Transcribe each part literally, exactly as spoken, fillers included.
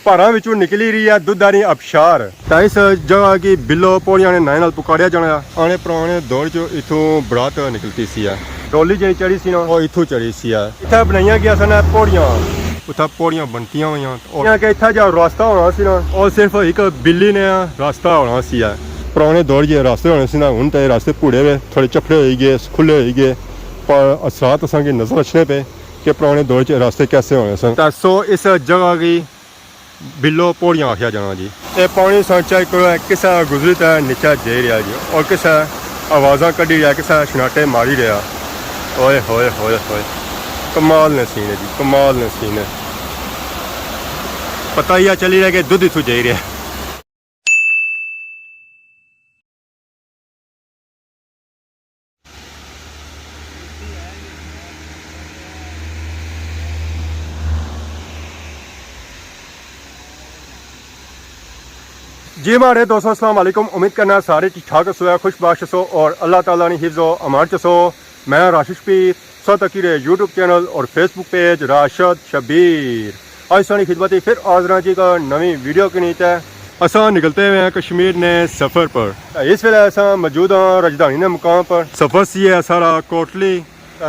پہاڑاں وچوں نکلی رہی ہے دودھ آنی ابشار۔ تاں اس جگہ کی بلو پوڑیاں نے نائے نال پکاریا جانا ہے۔ آنے پرانے دور چ اتھوں برات نکلتی سی ہے۔ ڈولی جیڑی چڑھی سی نا، او اتھوں چڑھی سی ہے۔ اتھا بنائیاں گیا سن پوڑیاں۔ اتھا پوڑیاں بنتیاں ہوئیاں۔ اور یہاں کہ اتھا جا راستہ ہونا سی نا، او صرف ایک بلی نے راستہ ہونا سی ہے۔ پرانے دور جے راستے ہونے سی نا، ہن تے راستے پھوڑے ہوئے، تھوڑے چپڑے ہوئی گئے، کھلے ہوئی گئے، پر اثرات اساں کی نظر اچھنے پے کہ پرانے دور چ راستے کیسے ہونے سن۔ تاں سو اس جگہ کی بلو پوڑیاں آخیا جانا جی۔ اے پانی سان چیک کرو، اے کسا گزری تے نیچا جائی رہیا جی، اور کسا آوازاں کڈی رہیا، کسا شناٹے ماری رہیا۔ اوئے ہوئے ہوئے ہوئے، کمال نے سین ہے جی، کمال نے سین ہے۔ پتہ ہی آ چلی رہیا کہ دودھ اتھوں جائی رہیا۔ جی ماڑے دوستو، السلام علیکم۔ امید کرنا سارے ٹھیک ٹھاک ہسو، خوش باش ہسو اور اللہ تعالیٰ نی حفظ و امان چ ہسو۔ میں راشد شبیر، سو تکی رہے یوٹیوب چینل اور فیس بک پیج راشد شبیر۔ آج سانی خدمت پھر حاضر ہاں جی کا نویں ویڈیو کے نیچے۔ اساں نکلتے ہوئے ہیں کشمیر نے سفر پر۔ اس ویلے اساں موجود ہاں راجدھانی نے مقام پر۔ سفر سی ہے سارا کوٹلی۔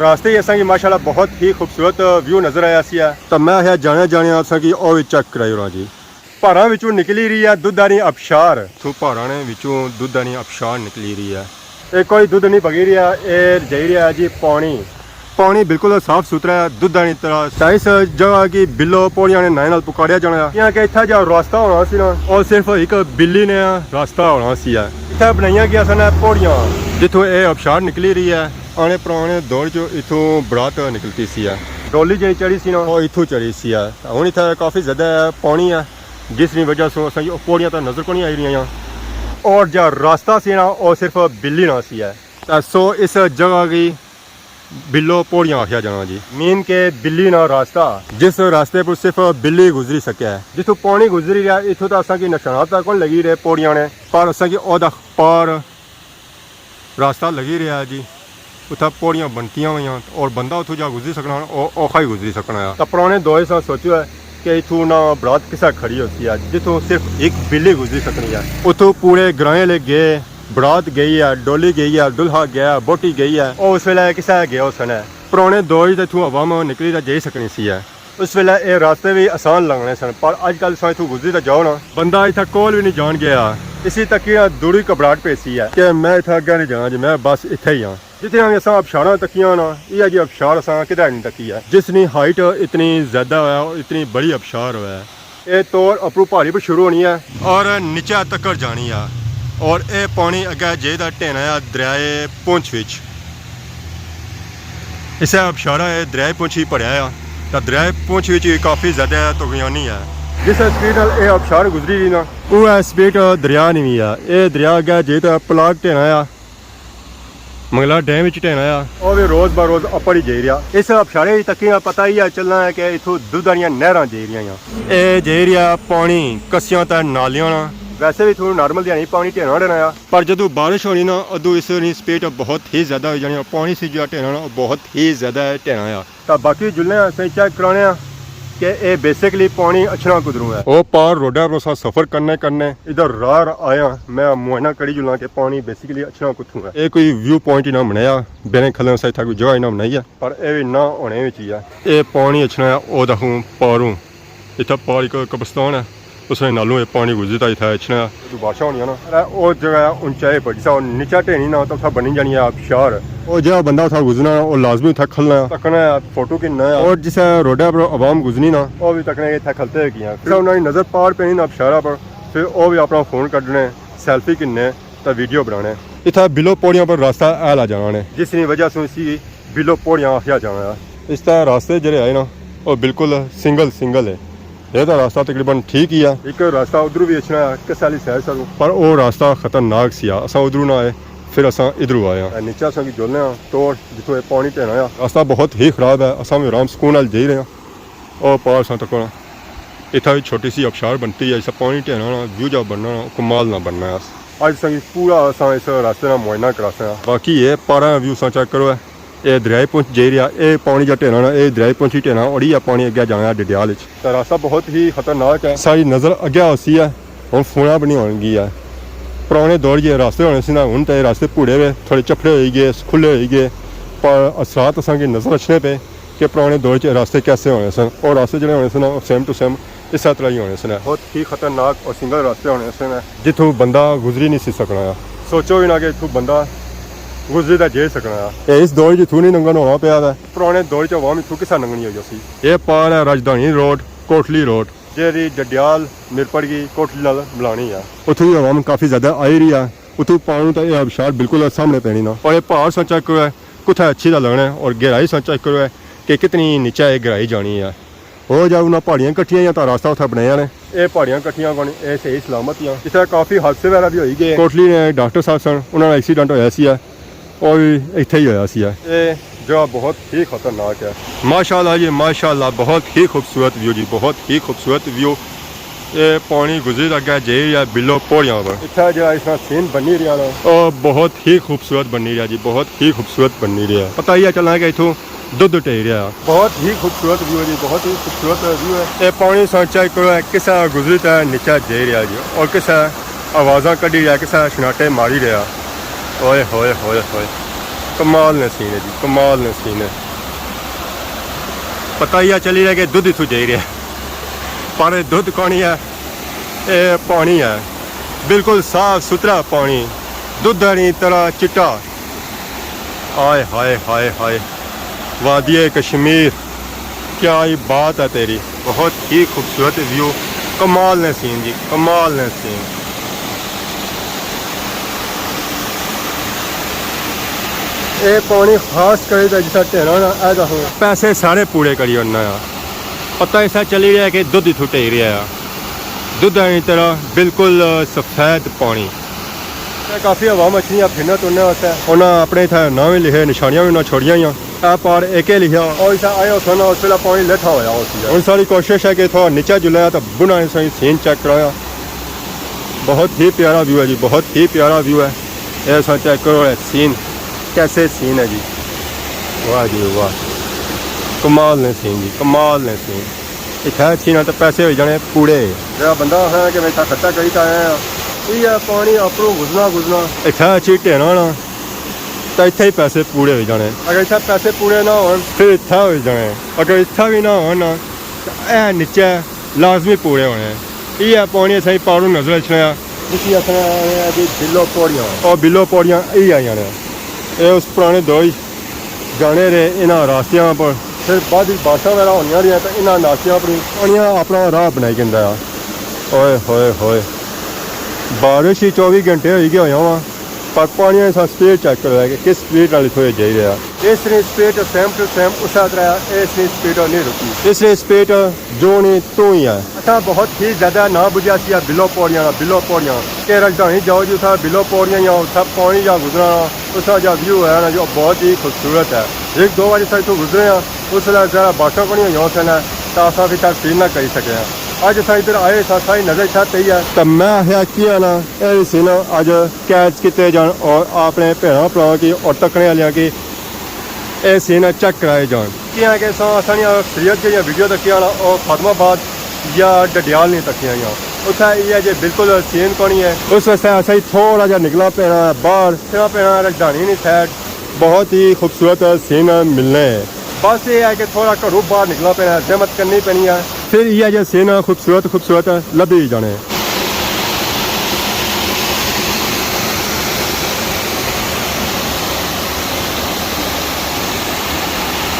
راستے ہی اساں کی ماشاءاللہ بہت ہی خوبصورت ویو نظر آیا سی ہے۔ تو میں آخیا جانے جانے اساں کی او وی چیک کرائی رہا جی۔ پہاڑاں وچوں نکلی رہی ہے دودھ آنی ابشار۔ اتھوں پہاڑاں نے وچوں دودھ آنی ابشار نکلی رہی ہے۔ اے کوئی دودھ نہیں بگی رہیا، اے جائی رہیا جی پانی۔ پانی بالکل صاف ستھرا ہے، دودھ آنی طرح۔ تاں اس جگہ کی بلو پوڑیاں نے نائے نال پکاریا جانا ہے۔ یہاں کہ اتھا جا راستہ ہونا سی نا، او صرف ایک بلی نے راستہ ہونا سی ہے۔ اتھا بنائیاں گیا سن پوڑیاں۔ جتھوں اے ابشار نکلی رہی ہے، آنے پرانے دور چ اتھوں برات نکلتی سی ہے۔ ڈولی جیڑی چڑھی سی نا، او اتھوں چڑھی سی ہے۔ ہن اتھا کافی زیادہ پانی ہے۔ جس نی وجہ سوں اساں کی او پوڑیاں تاں نظر کونی آئی رہیاں۔ اور جا راستہ سی نا، او صرف بلی نا سی ہے۔ تاں سو اس جگہ کی بلو پوڑیاں آخیا جانا جی۔ مین کہ بلی نا راستہ، جس راستے پر صرف بلی گزری سکے۔ جتھوں پانی گزری رہیا، اتھوں تاں اساں کی نشانات تاں کون لگی رہے پوڑیاں نے، پر اساں کی او دا پار راستہ لگی رہیا ہے جی۔ اتھا پوڑیاں بنتیاں ہوئیاں اور بندہ اتھوں جا گزری سکنا، او اوکھا ہی گزری سکنا ہے۔ تاں پرانے دور اساں سوچو ہے کہ اتھوں نہ برات کسا کھڑی ہوسی ہے، جتھوں صرف ایک بلی گزری سکنی ہے۔ اتھوں پورے گرائیں لے گئے، برات گئی ہے، ڈولی گئی ہے، دلہا گیا ہے، بوٹی گئی ہے۔ او اس ویلے کسا گیا ہوسن ہے۔ پرانے دور تے اتھوں عوام نکلی تے جائی سکنی سی ہے۔ اس ویلے اے راستے وی آسان لگنے سن، پر اج کل تساں اتھوں گزری تے جاؤ نا، بندہ اتھا کول وی نہیں جان گیا۔ اسی تکی نا دوری گھبراہٹ پیسی ہے کہ میں اتھا اگے نہیں جانا جی، میں بس اتھے ہی ہاں۔ جتنی وی اساں ابشاراں تکیاں نا، ایہا جی ابشار اساں کدے نہیں تکی ہے، جس نی ہائٹ اتنی زیادہ ہویا اور اتنی بڑی ابشار ہویا ہے۔ اے تور اپروں پہاڑی پر شروع ہونی ہے اور نیچے تکر جانی ہے، اور اے پانی اگے جائی تے ڈھینا ہے دریائے پونچھ وچ۔ اسے ابشارا اے دریائے پونچھ ہی بھریا ہے، تاں دریائے پونچھ وچ وی کافی زیادہ طغیانی ہے۔ جس سپیڈ نال اے ابشار گزری رہی نا، اوہے سپیڈ دریا نی وی ہے۔ اے دریا اگے جائی تے پلاک ڈھینا ہے، منگلا ڈیم وچ ڈھینا ہے۔ او وی روز بہ روز اپر ہی جائی رہیا۔ اس ابشارے وچ تکی نا پتہ ہی ہے چلنا ہے کہ اتھوں دودھ آلیاں نہراں جائی رہیاں۔ اے جائی رہیا پانی کسیاں تے نالیاں نا۔ ویسے وی اتھوں نارمل دیہاڑی پانی ڈھینا ڈھینا ہے۔ پر جدوں بارش ہونی نا، ادوں اس نی سپیڈ بہت ہی زیادہ ہوئی جانی، اور پانی سی جیہڑا ڈھینا ہونا، او بہت ہی زیادہ ڈھینا آیا۔ تاں باقی جلنے آں، اساں چیک کرانے آں کہ اے بیسیکلی پانی اچھنا کدروں ہے۔ او پار روڈا پر اساں سفر کرنے کرنے ادھر راہ آیا، میں معائنہ کری جلاں کہ پانی بیسیکلی اچھنا کتھوں ہے۔ اے کوئی ویو پوائنٹ ہی نہ بنایا، بینے کھلنے اساں اتھا کوئی جگہ ہی نہ بنائی ہے۔ پر اے وی نہ ہونے وچ ہی ہے۔ اے پانی اچھنا ہے او دکھوں پاروں۔ اتھا پار ایک قبرستان ہے، اس نے نالوں اے پانی گزری تے اتھا اچھنا ہے۔ جدوں بارشاں ہونیاں نا، اے او جگہ ہے اونچائی پر، جسا او نیچا ڈھینی نا، تاں اتھا بنی جانی ہے آبشار۔ او جیہڑا بندہ اتھا گزرنا، او لازمی اتھا کھلنا ہے، تکنا ہے، فوٹو گھننا ہے۔ اور جسے روڈا پر عوام گزرنی نا، او وی تکنے کہ اتھا کھلتے ہوئے کیاں۔ جسے انہاں نی نظر پار پینی نا آبشارا پر، پھر او وی اپنا فون کڈنے، سیلفی گھننے، تے ویڈیو بنانے۔ اتھا بلو پوڑیاں پر راستہ اہلا جانا نے، جس نی وجہ سوں اسی بلو پوڑیاں آخیا جانا ہے۔ اس طرح راستے جڑے آئے نا، او بالکل سنگل سنگل ہے۔ اے تاں راستہ تقریباً ٹھیک ہی ہے۔ ایک راستہ ادھروں وی اچھنا ہے، کس آلی سائیڈ ساروں۔ پر او راستہ خطرناک سی آ، اساں ادھروں نہ آئے، پھر اساں ادھروں آئے آں۔ اے نیچے اساں کی جلنے آں، توڑ جتھوں اے پانی ڈھینا آ۔ راستہ بہت ہی خراب ہے، اساں وی آرام سکون نال جائی رہے آں۔ او پار اساں تکو نا، اتھا وی چھوٹی سی آبشار بنتی ہے، جسا پانی ڈھینا نا، ویو جا بننا نا، کمال نا بننا ہے۔ اج اساں کی پورا اساں اس راستے نا معائنہ کراساں۔ باقی اے پارا ویو اساں چیک کرو ہے۔ اے دریائے پونچھ جائی رہیا، اے پانی جا ٹھینا نا، اے دریائے پونچھ ہی ٹھینا، اور یہ پانی اگے جانا ہے ڈڈیال وچ۔ تے راستہ بہت ہی خطرناک ہے۔ ساری نظر اگے ہوسی ہے، ہن فونا بنی ہون گئی ہے۔ پرانے دور جے راستے ہونے سی نا، ہن تے راستے پھوڑے ہوئے، تھوڑے چپڑے ہوئی گئے، کھلے ہوئی گئے، پر اثرات اساں کی نظر اچھنے پے کہ پرانے دور چ راستے کیسے ہونے سن، اور راستے جڑے ہونے سن، او سیم ٹو سیم اسے طرح ہی ہونے سن۔ بہت ہی خطرناک اور سنگل راستے ہونے سن، جتھوں بندہ گزری نہیں سی سکنا۔ سوچو بھی نہ کہ اتھوں بندہ گزری تے جائی سکنا۔ اے اس دور جتھوں نہیں لنگھن ہونا پیا تے پرانے دور چ عوام اتھوں کسا لنگھنی ہوئی سی۔ اے پار ہے راجدھانی روڈ، کوٹلی روڈ، جیڑی ڈڈیال، میرپڑ کی کوٹلی نال ملانی ہے۔ اتھوں دی عوام کافی زیادہ آئی رہی ہے۔ اتھوں پاؤں تے اے آبشار بالکل سامنے پینی نا۔ اور اے پہاڑ سا چیک کرو ہے، کتھے اچھی دا لگنا ہے، اور گہرائی سا چیک کرو ہے کہ کتنی نیچے اے گہرائی جانی ہے۔ ہو جا انہاں پہاڑیاں کٹیاں یا تاں راستہ اتھے بنایا نے۔ اے پہاڑیاں کٹیاں کون، اے صحیح سلامت ہیاں۔ اتھے کافی حادثے وغیرہ بھی ہوئی گئے۔ کوٹلی نے ڈاکٹر صاحب سن، انہاں نا ایکسیڈنٹ ہویا سی ہے، او وی اتھے ہی ہویا سی ہے۔ اے جگہ بہت ہی خطرناک ہے۔ ماشاءاللہ جی، ماشاءاللہ، بہت ہی خوبصورت ویو جی، بہت ہی خوبصورت ویو۔ اے پانی گزری اگے جائی رہیا بلو پوڑیاں پر۔ اتھا جڑا اس طرح سین بنی رہیا نا۔ او بہت ہی خوبصورت بنی رہیا جی، بہت ہی خوبصورت بنی رہیا۔ پتہ ہی ہے چلنا کہ اتھوں دودھ ٹہی رہیا۔ بہت ہی خوبصورت ویو ہے جی، بہت ہی خوبصورت ویو ہے۔ اے پانی سا چیک کرو، اے کسا گزری تے نیچے جائی رہیا جی، اور کسا آوازاں کڈی رہیا، کسا شناٹے ماری رہیا۔ اوئے ہوئے ہوئے ہوئے، کمال نے سین ہے جی، کمال نے سین ہے۔ پتہ ہی ہے چلی رہیا کہ دودھ اتھوں جائی رہیا، پر دودھ کونی ہے، اے پانی ہے، بالکل صاف ستھرا پانی، دودھ آلی طرح چٹا۔ آئے ہائے ہائے ہائے، وادی کشمیر، کیا ہی بات ہے تیری۔ بہت ہی خوبصورت ویو، کمال نے سین جی، کمال نے سین۔ اے پانی خاص کر جسا ٹھینا نا، اے دیکھو۔ پیسے سارے پورے کری اوڑنا آ۔ پتہ ایسا چلی رہیا کہ دودھ اتھوں ٹہی رہیا آ۔ دودھ آلی طرح بالکل سفید پانی۔ تے کافی عوام اچھنی آ پھرنے ترنے واسطے۔ انہاں اپنے اتھے ناں وی لکھے، نشانیاں وی انہاں چھوڑیاں ہویاں۔ اے پار اے کے لکھیا؟ او اتھے آئے اتھوں نا، اس ویلے پانی لٹھا ہویا ہوسی۔ ہن ساڑی کوشش ہے کہ تھوڑا نیچے جلیا تے بنا سا سین چیک کرایا۔ بہت ہی پیارا ویو ہے جی، بہت ہی پیارا ویو ہے۔ اے سا چیک کرو، اے سین، کیسے سین ہے جی۔ واہ جی واہ، کمال نے سین جی، کمال نے سین۔ اتھے اچھی نا تے پیسے ہوئی جانے پورے۔ جیڑا بندہ آخنا کہ میں اتھا خرچہ کری تے آیا ہاں، اے پانی اپروں گزرنا گزرنا۔ اتھے اچھی ٹھینا نا، تے اتھے ہی پیسے پورے ہوئی جانے۔ اگر اتھے پیسے پورے نہ ہون، پھر اتھے ہوئی جانے۔ اگر اتھے وی نہ ہون نا، تے اے نیچے لازمی پورے ہونے۔ اے پانی اساں پاروں نظر اچھنا آ۔ جسی آخنا آ جی بلو پوڑیاں۔ او بلو پوڑیاں اے آئیاں نے۔ اے اس پرانے دور جانے رہے انہاں راستیاں پر۔ پھر بعد وچ بارشاں وغیرہ ہونیاں رہیاں تے انہاں راستیاں پر پانیاں اپنا راہ بنائی گھندا آ۔ اوئے ہوئے ہوئے۔ بارش ہی چوبی گھنٹے ہوئی گئے ہویا واں، پر پانیاں سا سپیڈ چیک کرو کہ کس سپیڈ نال اتھوں جائی رہیا۔ اس نی سپیڈ سیم ٹو سیم اسے طرح، اس نی سپیڈ نہیں رکی۔ اس نی سپیڈ جو نہیں تو ہی ہے۔ اساں بہت ہی زیادہ ناں بجھیا سی بلو پوڑیاں نا، بلو پوڑیاں۔ کہ راجدھانی جاؤ جی، اتھا بلو پوڑیاں یا اتھا پانی جا گزرنا، اسا جا ویو ہے نا جو بہت ہی خوبصورت ہے۔ ایک دو واری اساں اتھوں گزرے ہاں، اس ویلے ذرا بارشاں کونی ہویاں اس ویلے، تاں اساں اتھا فیل نہ کری سکے ہاں۔ اج اساں ادھر آئے ساں، ساری نظر اتھا پئی ہے۔ تاں میں آخیا کیا نا، اے سین اج کیچ کیتے جان اور اپنے بھیناں بھراواں کی اور تکنے آلیاں کی اے سین چیک کرائے جان۔ کیاں کہ اساں، اساں نیاں اکثریت جیڑیاں ویڈیو تکیاں نا، او فاطمہ آباد یا ڈڈیال نی تکیاں یا۔ اتھے ایہہ جے بالکل سین کونی ہے۔ اس واسطے اساں کی تھوڑا جیا نکلنا پینا ہے باہر۔ نکلنا پینا ہے راجدھانی نی سائیڈ۔ بہت ہی خوبصورت سین ملنے ہیں۔ بس ایہہ ہے کہ تھوڑا گھروں باہر نکلنا پینا ہے، زحمت کرنی پینی ہے۔ پھر ایہہ جے سین خوبصورت خوبصورت لبھی جانے۔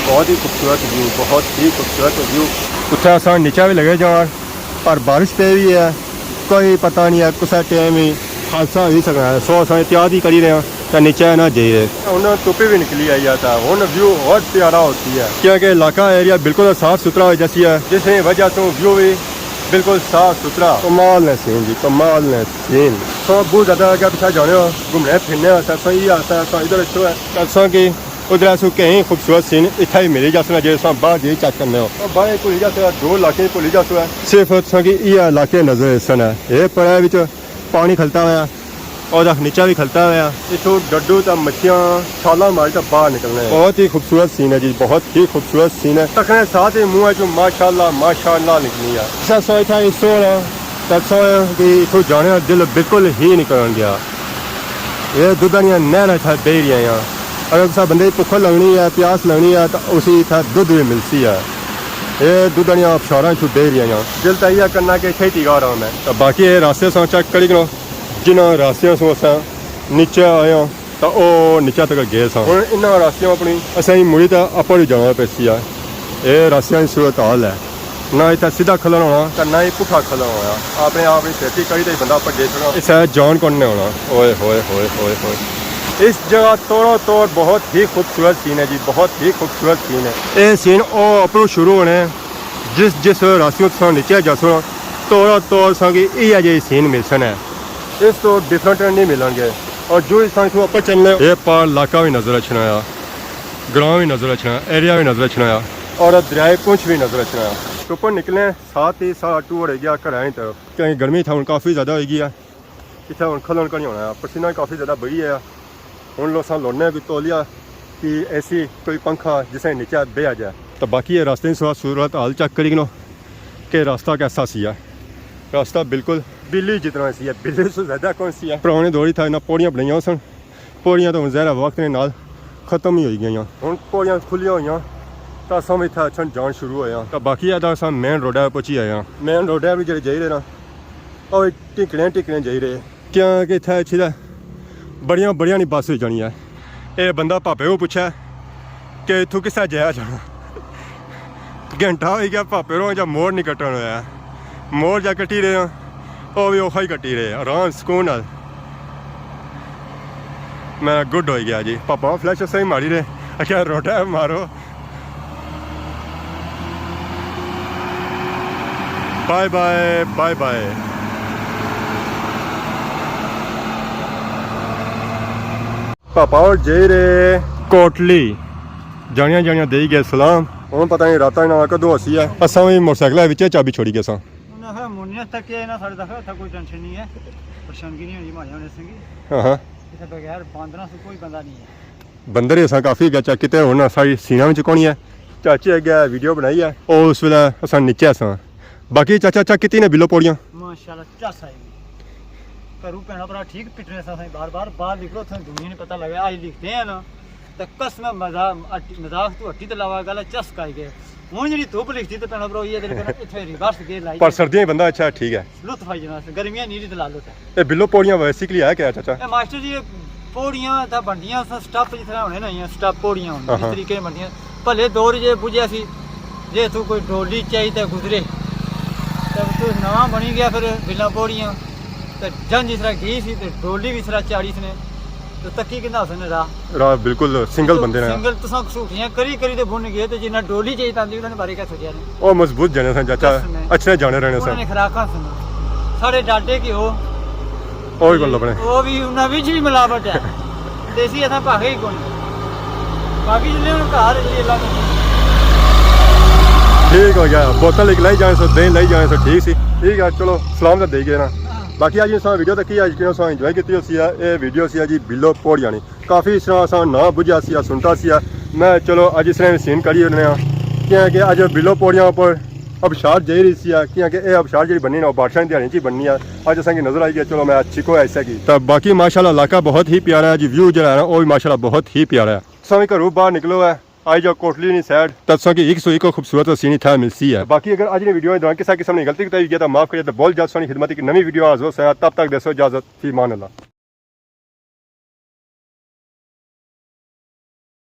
بہت ہی خوبصورت ویو، بہت ہی خوبصورت ویو۔ اتھے اساں نیچے وی لگے جان، پر بارش پئی وی ہے، کوئی پتہ نہیں ہے کسے ٹائم وی حادثہ ہوئی سکنا ہے، سو اساں احتیاط ہی کری رہے ہاں۔ تے نیچے نہ جائی رہے۔ ہن دھوپ وی نکلی آئی ہے، تے ہن ویو ہور پیارا ہوسی ہے۔ کیونکہ علاقہ ایریا بالکل صاف ستھرا ہو جاسی ہے، جس نی وجہ توں ویو وی بالکل صاف ستھرا۔ کمال نے سین جی، کمال نے سین۔ سو بہت زیادہ اگے پچھے جانے ہو، گھومنے پھرنے ہو، اساں ایہہ آسا اساں ادھر اچھو ہے۔ اساں کی ادھر اسو کہیں خوبصورت سین اتھا ہی ملی جاسنا، جے اساں باہر جائی چیک کرنے ہو۔ باہر بھلی جاسو، دور علاقے بھلی جاسو ہے۔ صرف اساں کی ایہہ علاقے نظر ایسن ہے۔ اے پڑے وچ پانی کھلتا ہویا۔ او دا نیچا وی کھلتا ہویا۔ اتھوں ڈڈو تے مچھیاں چھالاں ماری تے باہر نکلنے۔ بہت ہی خوبصورت سین ہے جی، بہت ہی خوبصورت سین ہے۔ تکنے ساتھ ہی منہ چوں ماشاءاللہ، ماشاءاللہ نکلنی ہے۔ جسا سو اتھا اس سو تے سو کہ اتھوں جانے نا دل بالکل ہی نہیں کرن گیا۔ یہ دودھ آلیاں نہراں اتھا بہی رہیاں۔ اگر کسا بندے کی بھکھ لگنی ہے، پیاس لگنی ہے، تو اسی اتھا دودھ بھی ملسی ہے۔ یہ دودھ آلیاں آبشاراں اتھوں بہی رہیاں۔ دل تاں یہ کرنا کہ اتھے ہی ٹکا رہاں میں۔ تو باقی یہ راستے ساں چیک کری کنو، جنہاں راستیاں سوں اساں نیچے آئے ہاں، تاں او نیچے تک گئے ساں۔ ہن انہاں راستیاں اپنی اساں ہی مڑی تاں اپر ہی جانا پیسی آ۔ اے راستیاں دی صورت حال ہے۔ نہ اتھا سیدھا کھلن ہونا، تاں نہ ہی پٹھا کھلن ہونا۔ اپنے آپ نی سیفٹی کری تے ہی بندہ اپر جائی سکنا۔ اس ہے جان کون نے ہونا۔ اوئے ہوئے ہوئے ہوئے ہوئے۔ اس جگہ توڑو توڑ بہت ہی خوبصورت سین ہے جی، بہت ہی خوبصورت سین ہے۔ اے سین او اپروں شروع ہونے، جس جس راستیوں تساں نیچے جاسو نا، توڑو توڑ تساں کی ایہا جہی سین ملسن ہے۔ اس تو ڈفرنٹ نہیں ملن گے۔ اور جو اس طرح اتھوں اپر چلنے، یہ پار علاقہ بھی نظر اچھنا آ، گراں بھی نظر اچھنا، ایریا بھی نظر اچھنا آ، اور دریائے پونچھ بھی نظر اچھنا آ۔ تو اپر نکلنے ساتھ ہی سارا ٹور ہو گیا گھراں کی طرف، کیونکہ گرمی اتھا ہن کافی زیادہ ہوئی گئی ہے۔ اتھا ہن کھلن کا نہیں ہونا ہے، پسینہ کافی زیادہ بہی ہے۔ ہن لو اساں لوڑنے کوئی تولیا، کوئی اے سی، کوئی پنکھا، جس نے نیچے بہیا جائے۔ تو باقی یہ راستے کی صورت حال چیک کری کنو کہ راستہ کیسا سی ہے۔ راستہ بالکل بلی جتنا سی ہے، بلی سے زیادہ کون سی ہے۔ پرانے دور ہی تھا، انہاں پوڑیاں بنائیاں سن۔ پوڑیاں تو ہن ظاہر ہے وقت نے نال ختم ہی ہوئی گئیاں۔ ہن پوڑیاں کھلیاں ہوئیاں، تاں اساں وی اتھا اچھن جان شروع ہویا۔ تاں باقی ہے تاں اساں مین روڈا تے پہنچی آئے ہاں۔ مین روڈا تے وی جڑے جائی رہے نا، او ٹکڑے ٹکڑے جائی رہے۔ کیاں کہ اتھے اچھی تے بڑیاں بڑیاں نی بس ہوئی جانی ہے۔ اے بندہ پاپے کو پچھے کہ اتھوں کسا جایا جانا۔ گھنٹہ ہوئی گیا پاپے رو جا موڑ نہیں کٹن ہویا۔ موڑ جا کٹی رہے ہاں، او وی اوکھا ہی کٹی رہے، آرام سکون نال۔ میں گڈ ہوئی گیا جی، پاپا فلیش صحیح ماری رہے، اچھا روٹا مارو۔ بائے بائے، بائے بائے۔ پاپا اور جائی رہے کوٹلی۔ جانیاں جانیاں دئی گئے سلام۔ ہن پتہ نہیں راتاں انہاں کدوں ہوسی ہے۔ اساں وی موٹر سائیکل وچ چابی چھوڑی گئے ساں۔ انہاں آخیا مونیاں تک ہے نا، ساڑے دکھا اتھا کوئی ٹینشن نہیں ہے، پریشانگی نہیں ہونی ماڑے ہونے سنگی۔ ہاں ہاں۔ اتھا بغیر باندراں سے کوئی بندہ نہیں ہے۔ بندر ہی اساں کافی اگے چیک کیتے، ہن اساں سینہ وچ کونی ہے۔ چاچے اگے ویڈیو بنائی ہے، او اس ویلے اساں نیچے ساں۔ باقی چاچا چیک کیتی نے بلو پوڑیاں۔ ماشاءاللہ چس آئی گئی۔ گھروں بھیناں بھرا ٹھیک پٹنے ساں، سائیں بار بار باہر نکلو، تھوڑی دنیا نہیں پتہ لگا، آج لکھتے ہیں نا۔ تے قسم مذاق، مذاق تو ہٹی تے علاوہ گل چس کائی گئے۔ ہن جڑی دھوپ لکھتی تے بھیناں بھرا یہ دل کرنا اتھے ریورس گیئر لائی پر جائے۔ سردیاں بندہ اچھا ٹھیک ہے۔ لطف آئی جانا، گرمیاں نیری تے لا لو تے۔ اے بلو پوڑیاں بیسیکلی ہے کیا چاچا؟ اے ماسٹر جی، اے پوڑیاں تاں بنڈیاں سن، سٹپ جس طرح ہونے نا، سٹپ پوڑیاں ہن، ہاں اس ہاں۔ طریقے نال بنڈیاں۔ بھلے دور جے بجھیا سی، جے اتھوں کوئی ڈولی چائی تے گزرے، تے اتھوں نواں بنی گیا پھر بلاں پوڑیاں۔ تے جنج اس طرح گئی سی تے ڈولی وی اس طرح چاڑی اس نے، تے تکی کندا اس نے راہ۔ راہ بالکل سنگل بندے نے۔ سنگل تساں کسوٹیاں کری کری تے بن گئے، تے جنہاں ڈولی چائی تاندی انہاں نے بارے کیا سوچیا نے۔ او مضبوط جانے سن چاچا، قسم ہے۔ اچھے جانے رہنے سن۔ انہاں نے خوراکاں سن۔ ساڑے ڈاڈے کی ہو۔ او وی کون لبنے؟ او وی انہاں وچ وی ملاوٹ ہے۔ دیسی اتھاں پاکے ہی کون۔ باقی جلے ہن گھر جی اللہ نے۔ ٹھیک ہو گیا، بوتل ایک لائی جانے سو، دین لائی جانے سو، ٹھیک سی۔ ٹھیک ہے، چلو سلام تے دے گئے نا۔ باقی اج اساں ویڈیو تکی، اج کیوں اساں انجوائے کیتی ہوسی ہے، اے ویڈیو سی ہے جی بلو پوڑیاں نی۔ کافی اس طرح اساں نہ بجھیا سی، سنتا سی۔ میں چلو اج اس طرح سین کری ہونے ہاں، کیاں کہ اج بلو پوڑیاں اپر آبشار جائی رہی سی، کیاں کہ اے آبشار جڑی بننی نا، او بارشاں دی دیہاڑیاں چ ہی بننی ہے۔ اج اساں کی نظر آئی گیا، چلو میں اج چھکو ہے اسے کی۔ تے باقی ماشاءاللہ علاقہ بہت ہی پیارا ہے جی، ویو جڑا ہے نا، او وی ماشاءاللہ بہت ہی پیارا ہے۔ تساں وی گھروں باہر نکلو ہے، آئی جاؤ کوٹلی نی سائیڈ، تے تساں کی ہک سو ہک خوبصورت سین اتھا ملسی ہے۔ باقی اگر اج نی ویڈیو دوران کسا قسم نی غلطی کوتاہی ہوئی گیا تاں معاف کریے، تے بہت جلد تساں نی خدمت اک نویں ویڈیو حاضر ہوساں، تب تک دیسو اجازت، فی امان اللہ۔